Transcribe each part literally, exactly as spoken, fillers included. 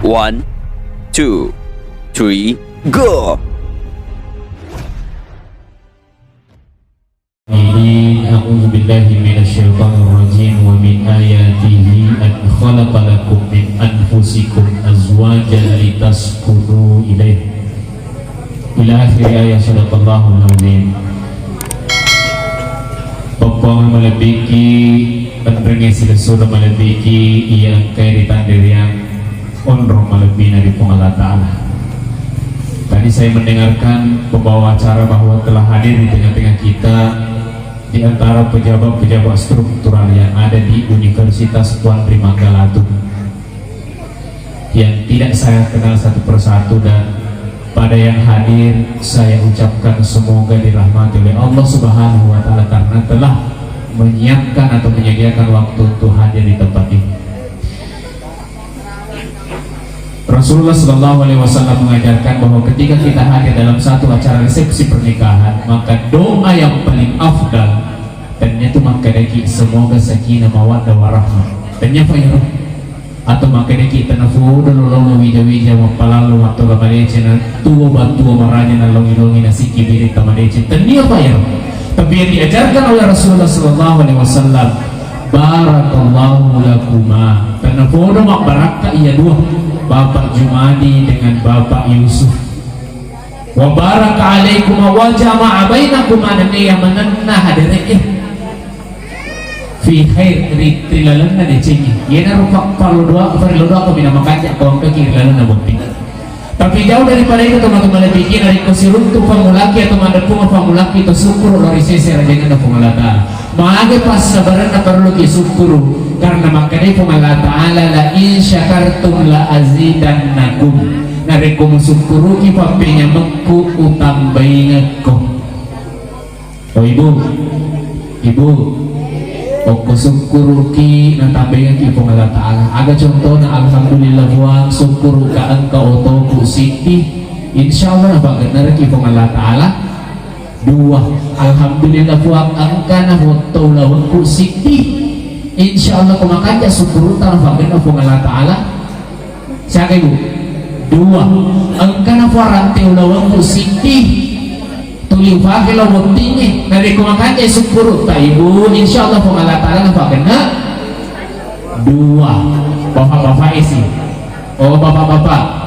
One, two, three, go! أعوذ بالله من الشيطان الرجيم. ومن آياته أن خلق لكم من أنفسكم أزواجا لتسكنوا إليه. Ila akhiri ayat. Sadaqallahul azim. Peppuang malebbiki, enrengnge silessureng malebbiki, iya engkae ri tanririang onrong malebbina ri Puang Allah Ta'ala. Tadi saya mendengarkan pembawa acara bahwa telah hadir di tengah-tengah kita di antara pejabat-pejabat struktural yang ada di Universitas Puanri Manggala Atung yang tidak saya kenal satu persatu, dan pada yang hadir saya ucapkan semoga dirahmati oleh Allah Subhanahu wa Ta'ala karena telah menyiapkan atau menyediakan waktu untuk hadir di tempat ini. Rasulullah Shallallahu Alaihi Wasallam mengajarkan bahwa ketika kita hadir dalam satu acara resepsi pernikahan, maka doa yang paling afdal, tennia tu makkedaki, semoga sakinah mawaddah warahmah. Tennia fairo. Atau makkedaki, tennafodo lolongo wija-wija mappalallo mattoga madeceng na tuo battuo maraja nalongi-longi nasikki biritta madeceng. Tennia fairo. Tapi yang diajarkan oleh Rasulullah Shallallahu Alaihi Wasallam, barakallahu lakuma. Tennafodo mabbarakka iya dua, Bapak Jumadi dengan Bapak Yusuf. Wa baraka alaikuma wa jama'a bainakuma, nennia manenna hadere'e. Fi khair, ri, ri lalenna decengngi. Iyanaro pa-, parellu doa, parellu doa ko mina makanja ko engkaki ri lalenna botting. Tapi jauh daripada itu, teman-teman, lebih kira ri ko siruntu pangulaki atau madepung pangulaki to sukkuru lao ri sese rajangenna Puang Allah Ta'ala. Mage passabarenna parelluki sukkuru, karena makkedai Puang Allah Ta'ala, "La in syakartum la azidannakum." Narekko musukkuruki pappenyamekku, utambaingekko. Oh, Ibu, Ibu, okko sukkuruki natambaingekki Puang Allah Ta'ala. Aga contona, alhamdulillah Puang, sukkuruka engka otoku siddi, insya Allah napaggennereki Puang Allah Ta'ala. Dua, alhamdulillah Puang, engkana foto ulawengku siddi. Insya Allah ko makanja sukkurutta napaggenna Puang Allah Ta'ala. Siaga, Ibu? Dua, engkana Puang rante ulawengku siddi. Tuli upake lao bottingnge. Narekko makanja sukkurutta, Ibu, insya Allah Puang Allah Ta'ala napaggenna. Dua, bapak-bapak isi. Oh, bapak-bapak.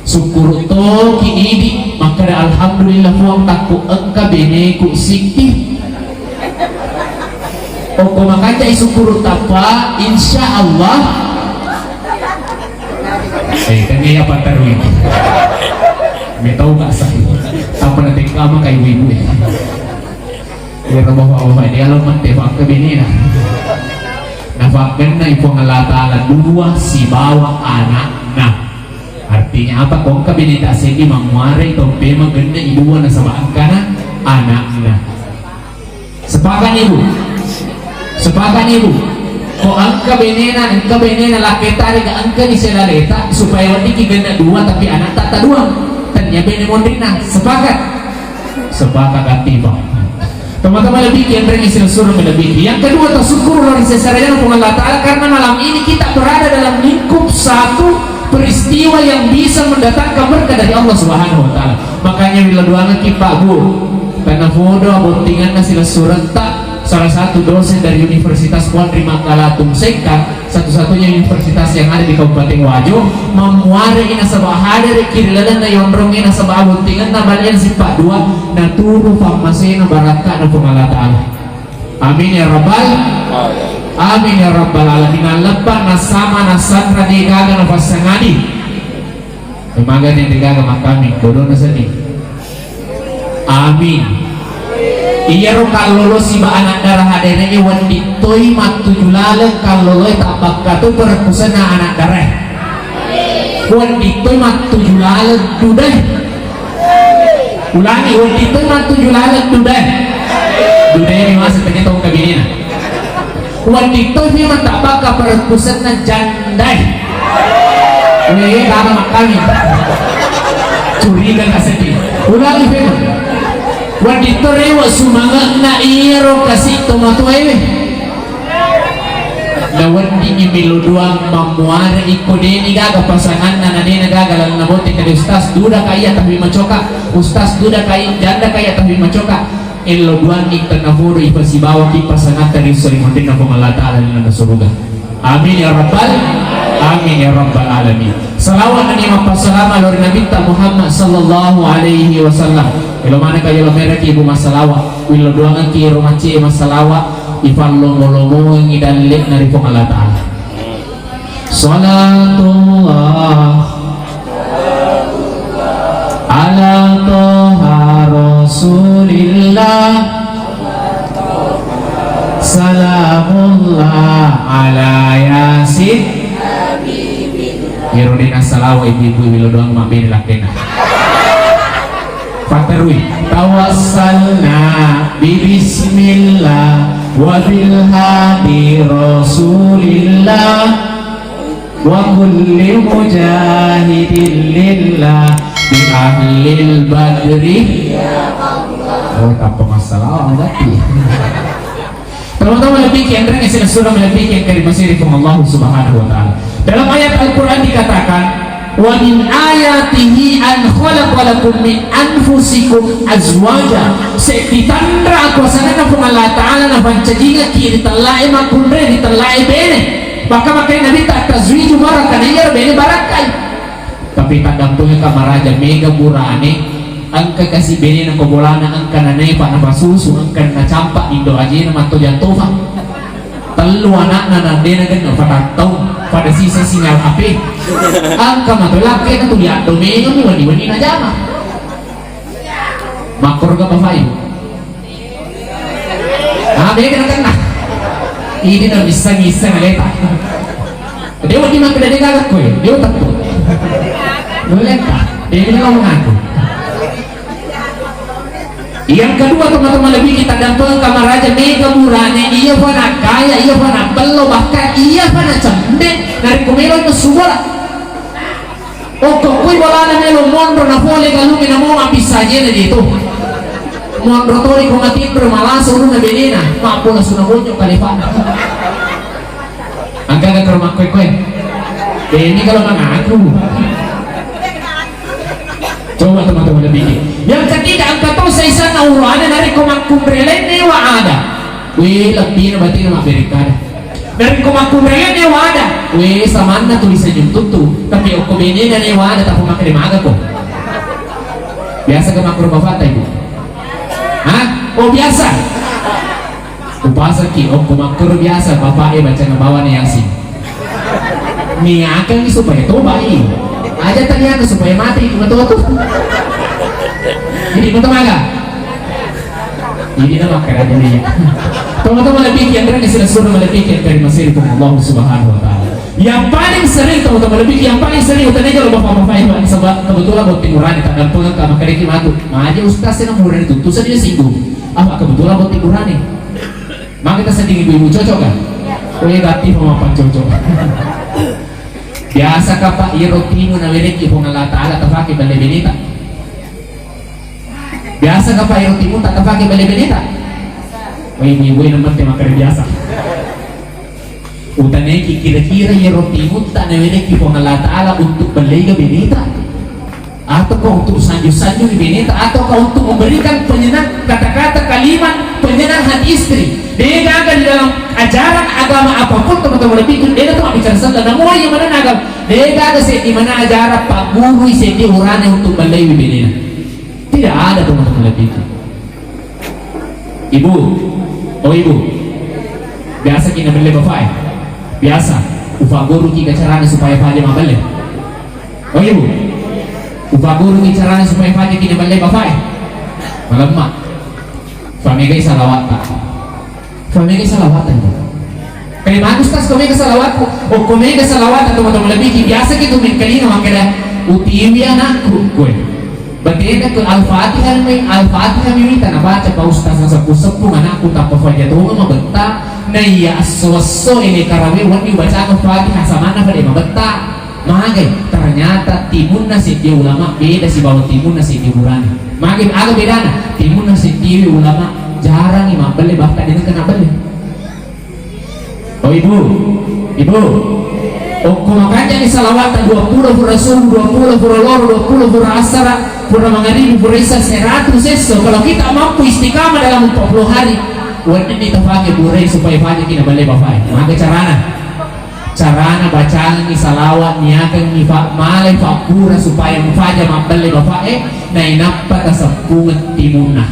Sukkuru toki idi makkeda, "Alhamdulillah Puang, takku engka beneku siddi." Okko makanja i sukkuru tappa, insya Allah. Eh, kan iya patarui. Metau gak sah. Apa nanti kama kayak ibu-ibu ya. Iyaro bapak-bapak dia lo mate fakka benena. Nafakkenna i Puang Allah Ta'ala dua sibawa anakna. Artinya apa? Ko engka beneta seddi, mammuarei tompemeng genne i dua nasaba engkana anakna. Sepakat, Ibu? Sepakat, Ibu? Ko engka benena, engka benena lakketa rega engkani selaleta supaya weddikki genne dua tapi anakta ta dua. Tennia bene monrinna. Sepakat? Sepakat, ati, Pak. Teman-teman, lebih ki, enrengngi silessureng lebih ki. Yang kedua, tasyukur lao ri sese rajangenna Puang Allah Ta'ala karena malam ini kita berada dalam lingkup satu peristiwa yang bisa mendatangkan berkah dari Allah Subhanahu wa Ta'ala. Makanya, bila doangan ki, Pak, Bu, karena fodo bottinganna silessuretta, salah satu dosen dari Universitas Puanri Manggala Atung Sekka, satu-satunya universitas yang ada di Kabupaten Wajo, mammuarei nasaba haderekki ri lalenna yonrongnge nasaba abottingenna balian sippa dua, naturu pammasena barakka'na Puang Allah Ta'ala. Amin ya rabbal, amin ya rabbal alamin. Nallebbang nassama nassanra degaga napassangadi. Magani degaga makkami, bodona seddi. Amin. Iyaro kallolo siba anak dara hadere'e wedding toi mattuju laleng kalloloe tabbakka to perekkusenna anak darae. Wedding toi mattuju laleng dudae. Ulangi, wedding toi mattuju laleng dudae. Dudae mi maseng tanya tau kabinena. Wedding toi memang tabbakka perekkusenna jandae. Wee, baba makkami. Curiga ka seddi. Ulangi, memang. Wedding to rewe sumange'na iyaro kasi tomatoae. Naweddingngi melo doang mammuare iko deni gaga pasanganna na dena gaga lalenna botte kade ustaz duda kaiya tapi macoka, ustaz duda kai janda kaiya tapi macoka. Ello doangngi tennapodo ipasibawaki pasangatta ri ussori munrinna Puang Allah Ta'ala ri lalenna suruga. Amin ya rabbal, amin ya rabbal alamin. Salawat nani mappasalama lao ri Nabitta Muhammad sallallahu alaihi wasallam. Elo maneka yolo mereki ibu massalawa, willo doangengki ero macce massalawa, ifallomo-lomongengi dalle'na ri Puang Allah Ta'ala. Salatullah ala Toha Rasulillah. Salamullah ala Yasin. Iyaro de nassalawa ibu-ibu, willo doang mabbene lakkena. Patterui. Tawassalna bi bismillah wa bil hadi Rasulillah. Wa kulli mujahidin lillah bi ahlil badri. Oh, tappa massalawa berarti. Teman-teman lebih kian reng sila surah lebih kian kari masih Allah Subhanahu wa Ta'ala. Dalam ayat Al-Quran dikatakan, "Wa min ayatihi an khalaqa lakum min anfusikum azwaja." Seddi tanra akuasanna Puang Allah Ta'ala na pancajingaki ri tellae makkunre ri tellae bene. Maka makanya Nabi tak tazwiju baraka na iyaro bene barakai. Tapi taddampengka maraja mega burane, engka kasi benena ko bolana engka nanepa napasusu, engka nacampa indo ajena matto jantofa. Tellu anakna nandena genna patattau pada sisa sinyal H P. Engka mato lakkena tuli addo mega mi wani-wani najama. Makkorga bapak ibu. Ah, mega nakenna. Ini na misseng-isseng aleta. Dewa di makkeda de gaga koe, dewa teppu. Boleh tak? Dewa di ngomong aku. Yang kedua, teman-teman, lebih kita dampeng kamar raja mega burane, iya fana kaya, iya fana bello, bahkan iya fana cembe, narekko melo messu bola. Okko kui bolana melo monro na pole galungnge namo mabbissa ajena de to. Monro tori ko matinro malasa ulunna benena, mabbola suna bonyo kalefana. Engka ga karo makkoe-koe? Deni kalau mangaku. Coba teman-teman lebih. Yang ketiga, engka to saisanna urane narekko makkunrelenne wa ada. Wih, lebih na batin mabbere kada. Narekko makkunraianna wada, we samanna tuli senyum tuttu, tapi okko benena ne wada tappa makkeda magako. Biasa ke makkuro bapakta ibu? Hah? Oh biasa. Upasakki okko makkuro biasa bapak e bacana bawana Yasin. Niakangi supaya tobai. Aja taniaka supaya mati matotu. Jadi matomaga. Ini nama kerajaan ya. Teman-teman lebih yang keren sila suruh lebih yang keren masih Allah Subhanahu wa Ta'ala. Yang paling sering teman-teman lebih yang paling sering utane kalau bapak-bapak ibu sebab kebetulan buat timurani tak dampeng ke makariki matu. Maja ustaz sih murah itu tuh saja singgung. Apa kebetulan buat timurani? Maka kita sedih ibu-ibu cocok kan? Oh iya tapi mau apa cocok? Biasa kapa iro timu na wereki Puang Allah Ta'ala tafake balle beneta. Biasa kapa iro timu tak tafake balle beneta. Wah ibu-ibu yang mesti makan biasa. Utaneki kira-kira iro timu tak na wereki Puang Allah Ta'ala untuk balle beneta. Ataukah untuk sanjung-sanjung beneta, ataukah untuk memberikan penyenang kata-kata kalimat penyenang hati istri. Degaga di dalam ajaran agama apapun teman-teman lebih itu dia tuh bicara sendal namun yang mana agama degaga sih di mana ajaran pak guru sih dia urane untuk beli benena. Tidak ada teman-teman lebih itu. Ibu, oh ibu, biasa ki nabelle bapak e? Biasa, ufaguruki carana supaya paja mabelle. Oh ibu, ufaguruki carana supaya paja ki nabelle bapak e? Malemma, famegai salawatta. Famegai salawatta ibu. Kayak bagus tas komega salawatku. Oh komega salawat teman-teman lebih biasa gitu mengkalinga makanya utiwi anakku gue. Batena ke Al-Fatihah mi, Al-Fatihah mi wita nabaca pa ustaz naseppu-seppu anakku tappa faja tonga mabetta. Na iya esso-esso ele karawe wenni ubaca Al-Fatihah samanna pada mabetta. Magai, ternyata timunna seddi ulama beda sibawa timunna seddi burane. Magai aga bedana? Timunna seddi ulama jarangi mabbelle bahkan dena kena belle. Oh, ibu, ibu, okko makanjani salawatta dua puluh pura subuh, dua puluh pura loro, dua puluh pura asara, pura mangaribi, pura isa, seratu sesso. Kalau kita mampu istiqamah dalam empat puluh hari, wedding tafake burai supaya fajaki na balle bafae. Maga carana? Carana bacangi salawat, niakengi fa-, malai fabbura supaya mufaja mabballe bafae, nainappa taseppungeng timunna.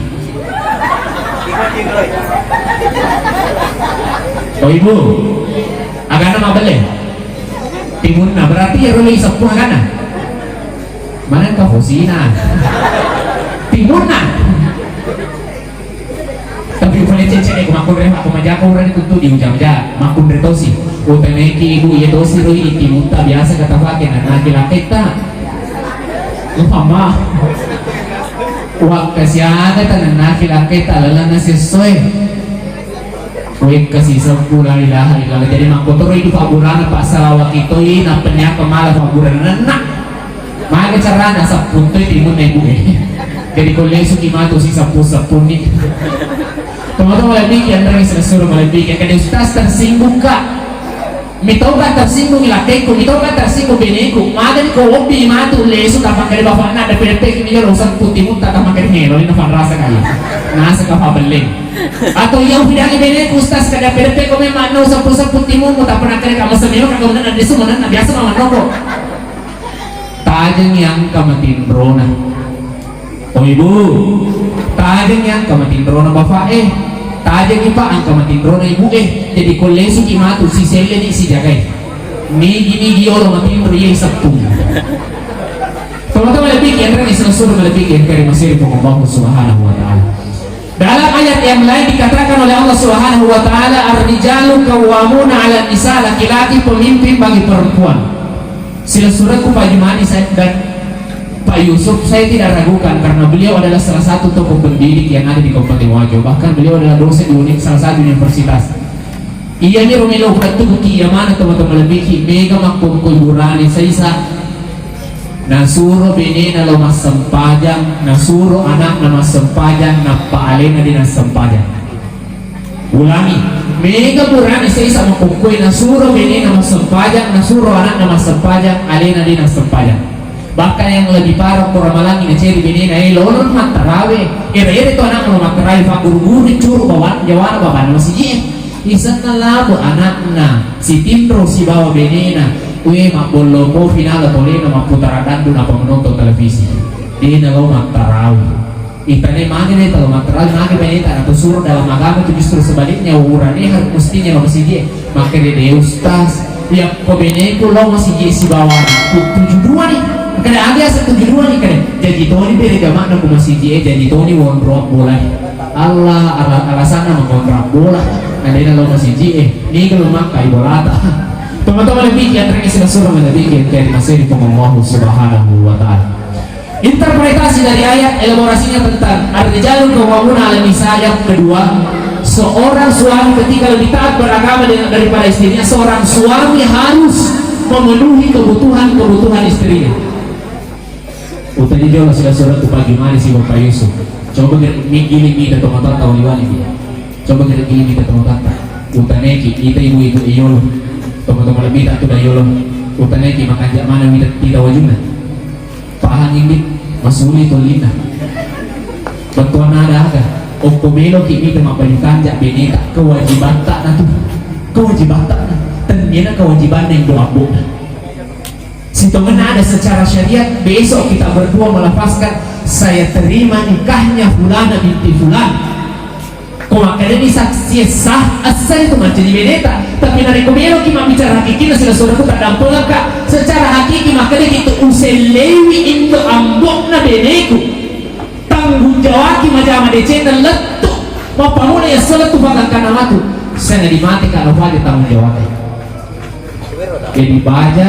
Oh, ibu, agana mabballe timunna, berarti ero lei seppu agana. Mana engka fosina? Timunna. Tapi upale cecek e, makkunrai, makkumajako urani tuntu di ujang ja, makkunrai tosi. Utaneki ibu, iya tosi ro ini timunta biasa kata pake nannaki laketta. Lupa ma. Wakka siaga ta nannaki laketta lalana sessoe. Wekka sisebbu la ilaha illallah. Jadi makkotoro itu pabburana passalawaki toi, nappenyaka mala pabburana nenna. Maga carana? Sappuntoi timunna ibu e. Jadi ko lesuki matu si sappu-sappunni. Teman-teman malebbi ki, anre sesuru malebbi ki. Kade ustaz tersinggung ka. Mitoka tersinggung lakekku, mitoka tersinggung beneku. Magani ko obbi matu lesu tapakkade bapakna, ada pedepe ki mijolo sappu timunta tapakkade ngelo, ini fan rasa kali. Nasa ka pabelleng. Atau yang pidangi beneku ustaz kada pedepe ko memang no sappu-sappu timunmu tapakkade kamu semelo kagak menang desu menang biasa mama noko. Tajengngi angka matinrona. Oh ibu, tajengngi angka matinrona bapak e. Tajengngi pak angka matinrona ibu e. Jadi ko lesuki matu siselleni sijagai. Nigi-nigi yolo matinro iye seppung. Teman-teman lebih ki, anre sesuru lebih ki, anre masiri Puang Allah Subhanahu wa Ta'ala. Dalam ayat yang lain dikatakan oleh Allah Subhanahu wa Ta'ala, "Ar-rijalu qawwamuna 'alan nisa," laki-laki pemimpin bagi perempuan. Silessurekku Pak Jumani saya, dan Pak Yusuf, saya tidak ragukan karena beliau adalah salah satu tokoh pendidik yang ada di Kabupaten Wajo. Bahkan beliau adalah dosen di uni-, salah satu universitas. Iyami ro melo ufattuki iya mana teman-teman lebih ki, mega makkokkoi burane saisa. Nasuro benena lo massempajang, nasuro anakna massempajang, nappa alena de nassempajang. Ulangi, mega burane saisa makokkoe nasuro benena massempajang, nasuro anakna massempajang, alena de nassempajang. Bahkan yang lebih parah, ko ramalangi naceri benena, eh, lono mattarawe, ere-ere to anakna lo mattarawe, fagguru-guru curu bawa, jawana babanna masiji. Isenna labo anakna, sitinro sibawa benena, we mabbollo kopi nala tolena mapputara dandu napa menonton televisi. Dena lo mattarawe. Itane mage de talo mattarawe mage beneta, atau surut dalam agama itu justru sebaliknya, urane harus mestinya lo masiji. Makkeda de ustaz, yakko beneku lo masiji sibawa anakku tuju dua ni. Kada aga asa tuju dua ni kada. Jaji toni bere jama'na ku masiji e, jaji toni wonro bola. Allah, ala-, alasanna mengontra bola. Nadena lo masiji e, niga lo makkai bolata. Teman-teman lebih yang ringi sila surah lebih yang dari masih di Allah Subhanahu wa Ta'ala. Interpretasi dari ayat, elaborasinya tentang ar-rijalu qawwamuna 'alan nisa. Yang kedua, seorang suami ketika lebih taat beragama dengan, daripada istrinya, seorang suami harus memenuhi kebutuhan-kebutuhan istrinya. Utai jolo sila surah tu Pak Jumani si Bapak Yusuf. Coba gili mita tomatata wali-wali dia. Coba gili mita tomatata. Utaneki, ita ibu-ibu iyolo. Tomatata lebih tak tu dayolo. Utaneki makanja mana mita tidak wajuna. Pahang ini masuli tolina. Bettuanna ada aga. Okko meloki mita mabbaju kanja beneta, kewajibatta na tu. Kewajibatta na. Tennena kewajibanna indo abbona. Sitongenna ada secara syariat, besok kita berdua melafazkan, "Saya terima nikahnya fulana binti fulan." Ko makkedani saksi sah, essa itu mancaji beneta. Tapi narekko meloki mabbicara hakikina sila sodakku taddampengekka, secara hakiki makkedaki tu uselleiwi indo ambo'na beneku. Tanggung jawabki majama decenna lettu. Mappanuna yassalettu patangkana matu. Sena di mate ka nafaja tanggung jawabnya. Jadi baja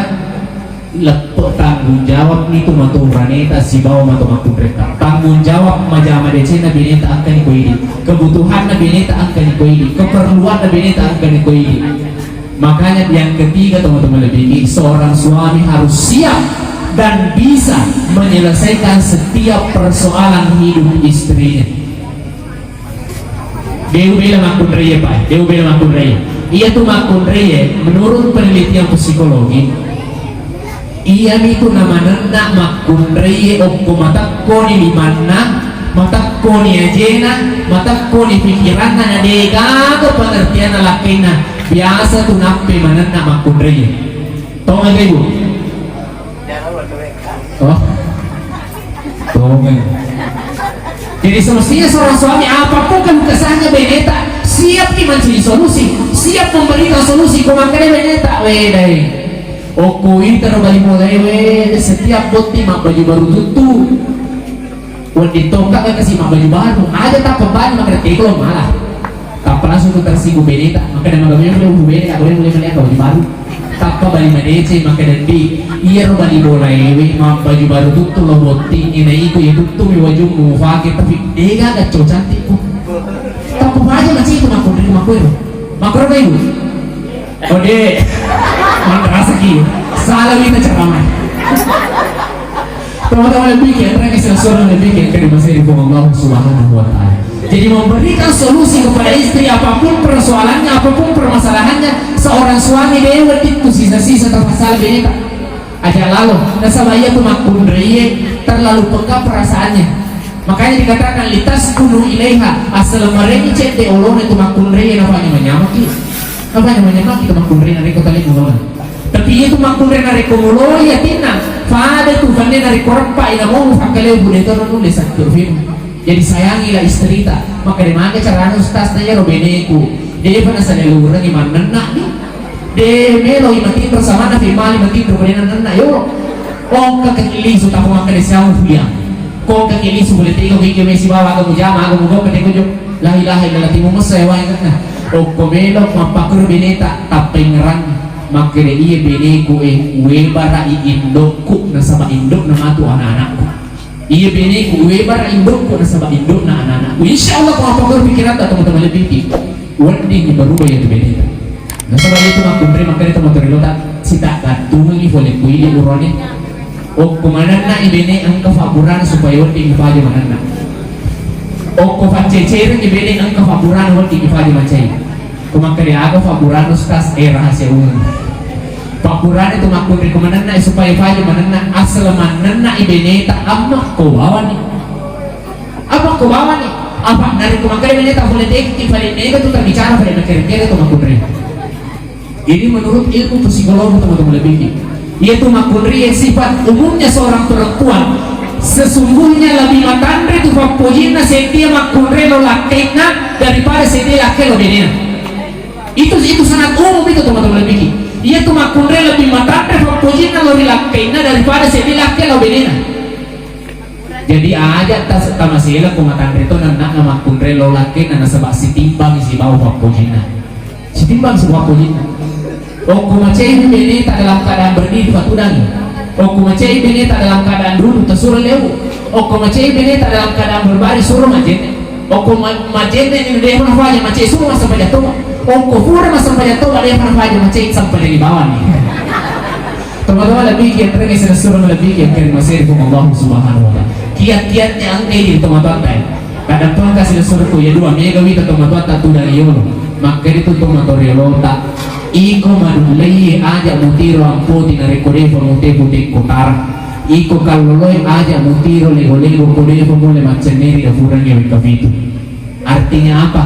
leppe tanggung jawab nitu matu raneta sibawa matu makkunreta. Tanggung jawab majama decenna bineta engkani ko idi. Kebutuhanna bineta engkani ko idi. Keperluanna bineta engkani ko idi. Makanya yang ketiga teman-teman lebih, seorang suami harus siap dan bisa menyelesaikan setiap persoalan hidup istrinya. Deu bela makkunraie, Pak. Deu bela makkunraie. Iyatu makkunraie, menurut penelitian psikologi, iyamitu namanenna makkunraie okko matekkoni limanna, matekkoni ajena, matekkoni pikiranna, na degaga pengertianna lakkainna, biasa tu nappai manenna makkunraie. Tongeng, Ibu? Oh. Tongeng. Jadi semestinya seorang suami, apapun keluh kesahnya beneta, siap ki mencari solusi, siap memberikan solusi. Ko makkeda beneta, "Wedai, okko ita ro bali bolae, we, setiap botting mabbaju baru tuttu. Wedding tokka kasi mabbaju baru, aja tappa bali makkeda teko lo malah." Tappa langsung tu tersinggung beneta, makkeda, "Maga memang udah bene, aku mulai melihat baju baru." Tappa bali madeceng, makkeda, "Ndi, iyaro bali bolaewe mabbaju baru tuttu lo bottingngi, na iko iya tuttu mi wajummu mufake, tapi degaga cowok cantikku." Tappa baja macitu makkunrai makkuero. Makkuero, Ibu? Ode, manrasaki. Salah wita ceramah. Teman-teman lebih ki, enrengngé silessureng lebih ki, engka dimasei ri Puang Allah Subhanahu wa Ta'ala. Jadi, memberikan solusi kepada istri apapun persoalannya, apapun permasalahannya, seorang suami dé' wedding tu sisa-sisa tapasala beneta. Aja lalo, nasaba iya tu makkunraie terlalu peka perasaannya. Makanya dikatakan, "Litaskunu ilaiha", assaleng marengngi cedde' olona tu makkunraie, nafanya manyamaki. Nafanya manyamaki tu makkunraie narekko tali mulona. Tapi iya tu makkunrai narekko muloi atinna, fada tu fanne narekko reppai namo fakkaleo bude to nulle sakko fim. Jadi sayangilah istrita. Makkeda, "Maga carana Ustaz, na iyaro beneku de'pa nasalellurengngi mannenna ni. De' meloi matinro samanna fi mali matinro ko de' nannenna yo." Ongka kaki lisu tappa makkeda siamu fuyang. Ko kaki lisu pole teko kiki mesi bawa aga mujama aga mugau ka teko jo. La ilaha illallah, timu messa ya wae kanna. Okko melo mappakuru beneta tappa ingerang. Makkeda, "Iya beneku e, uwebara'i indokku nasaba indokna matu ana-anakku. Iya beneku, uwebara'i indokku nasaba indokna ana-anakku." Insya Allah, ko mappakuru pikiratta, teman-teman, lebih ki, wedding berubah iya tu beneta. Nasaba iya tu makkunrai, makkeda to matorilota, sita gattungi fole kuidi urone. Okko manenna i bene engka fabburana supaya wedding ifaja manenna. Okko faccecerengngi bene engka fabburana wedding ifaja macai. Ko makkeda aga fabburana, Ustaz, eh, rahasia umum. Fabburana tu makkunrai ko manenna supaya ifaja manenna, asal manenna i beneta amma ko bawani. Apa ko bawani? Apa narekko makkeda beneta fole teki fale mega tu terbicara fale makkeda tu makkunrai. Ini menurut ilmu psikologi, teman-teman, lebih. Iya tu makkunrai sifat umumnya seorang perempuan. Sesungguhnya lebih matanre tu fappojinna sedia makkunrai lo lakkainna daripada sedia lakkai lo benena. Itu, itu sangat umum itu, teman-teman, lebih. Iya tu makkunrai lebih matanre fappojinna lo ri lakkainna daripada sedia lakkai lo benena. Jadi aja tas-, tamasela ko matanre to nanna'na makkunrai lo lakkainna nasaba sitimbang sibawa fappojinna. Sitimbang sibawa fappojinna. Okko macai beneta dalam keadaan berdiri, fatudangi. Okko macai beneta dalam keadaan duduk, tasuro leu. Okko macai beneta dalam keadaan berbaring, suro majenne. Okko ma-, majenne ni defa faja macai, suro massempajang toba. Okko pura massempajang toba, defa faja macai, sempajang di bawah ni. Teman-teman, lebih kiat rege sura lebih kiat kari maseri pun Allah Subhanahu wa Ta'ala. Kiat-kiatnya angkai di teman-teman tay. Kadang pun kasih sura ku ya dua mega wita teman-teman tak tu dari yolo. Maka itu teman-teman yolo tak. Iko manullei aja mutiro ampoti narekko defa mute-pute kotara. Iko kalloloi aja mutiro lego-lego ko defa mule maccenneri da furang ya weka pitu. Artinya apa?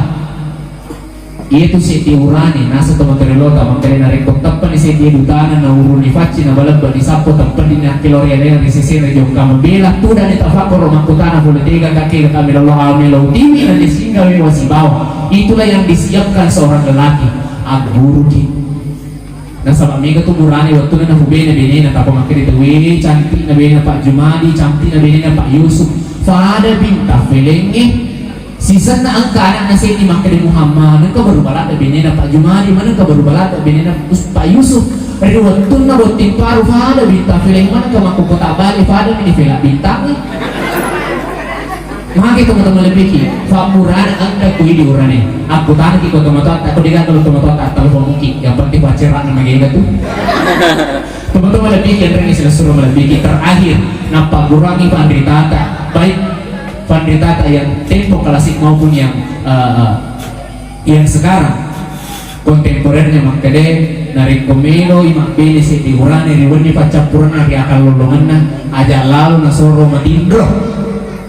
Iyatu seddi urane, naseng to matorelota, makkeda narekko teppani seddi dutana, nauruni facci, nabalebba, nisappo, teppani nakkilori alena ri sesena jokka mabela, tudani tafakkoro makkutana pole tega kake kami Allah amelo utiwi na disinggawe wasibawa. Itulah yang disiapkan seorang lelaki. Agguruki. Nasaba mega tu burane wettunna nafubene benena, tappa makkeda tau, "We, cantikna benena Pak Jumadi, cantikna benena Pak Yusuf." Pada bintang felengnge. Sisenna engka anakna seddi makkeda Muhammad, engka baru baladde benena Pak Jumadi, mana engka baru baladde benena Us-, Pak Yusuf. Ri wettunna botting paru pada bintang feleng, mana engka makkokota bale pada mini fela bintangnge. Magi teman-teman lebih ki, fammurana engka ku idi urane. Aku tanya ki ko teman-teman, tak kau dengar kalau teman-teman tak tahu mungkin. Yang penting pacaran nama gila tu. Teman-teman lebih ki, yang ini sudah suruh lebih ki. Terakhir, napa kurangi panderitata, baik panderitata yang tempo klasik maupun yang, eh, eh, yang sekarang. Kontemporernya makkeda, narekko meloi mabbene seddi urane ri wenni paccappurenna ri akal lolongenna, aja lalo nasoro matinro.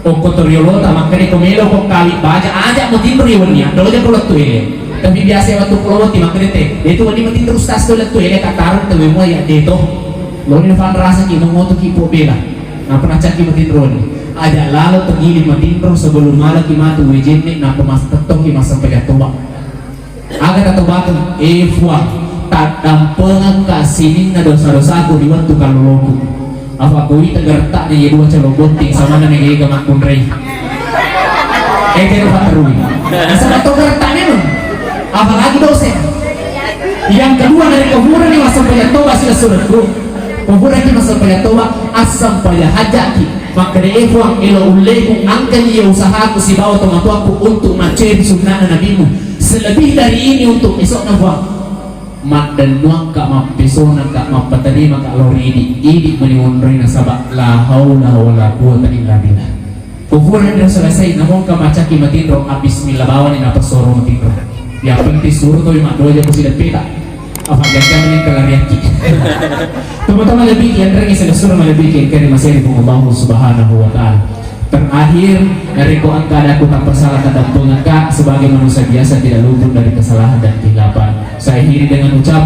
Okko toriolota makkeda, ko melo ko kali baja, aja matinro ri wenni, addoja ko lettu ele. Tapi biasa waktu pulo wati makkeda te, itu wenni matinro ustaz to lettu ele, katarung te wemua ya de to. Loni fan rasa ki momoto ki po bela. Napa nacaki matinro ni? Aja lalo tegili matinro sebelum malaki matu wejenne, napa mas tettoki massempajang toba. Aga tatobakeng, e Fuang, taddampengekka sininna dosa-dosaku ri wettu kalloloku. Afa kuita gerta'na ye dua calo botting, samana mega-ega makkunrai. E, tero paterui. Nasaba to gerta memang. Apalagi dosa. Yang kedua, narekko purani massempajang toba silessurekku. Ko puraki massempajang toba, assempajang hajjaki. Makkeda, e Fuang, elo ulleku angkani ya usahaku sibawa tomatoaku untuk macceri sunnana nabimu. Selebih dari ini untuk esokna, Fuang. Maddennuakka, mappesonakka, mappaterimaka lao ri idi. Idi mani monroi nasaba la haula wala quwata illa billah. Ko purani ro selesai, namongka macaki matinro, a bismillah bawani napasoro matinro. Yang penting suruh toi maddoja ko sideppeta. Apa jajan ni kelariaki. Teman-teman lebih kian ring selesur lebih kian kering masih di Allah Subhanahu wa Ta'ala. Terakhir, narekko engka ada aku tanpa salah taddampengekka, sebagai manusia biasa tidak luput dari kesalahan dan kehilapan. Saya akhiri dengan ucapan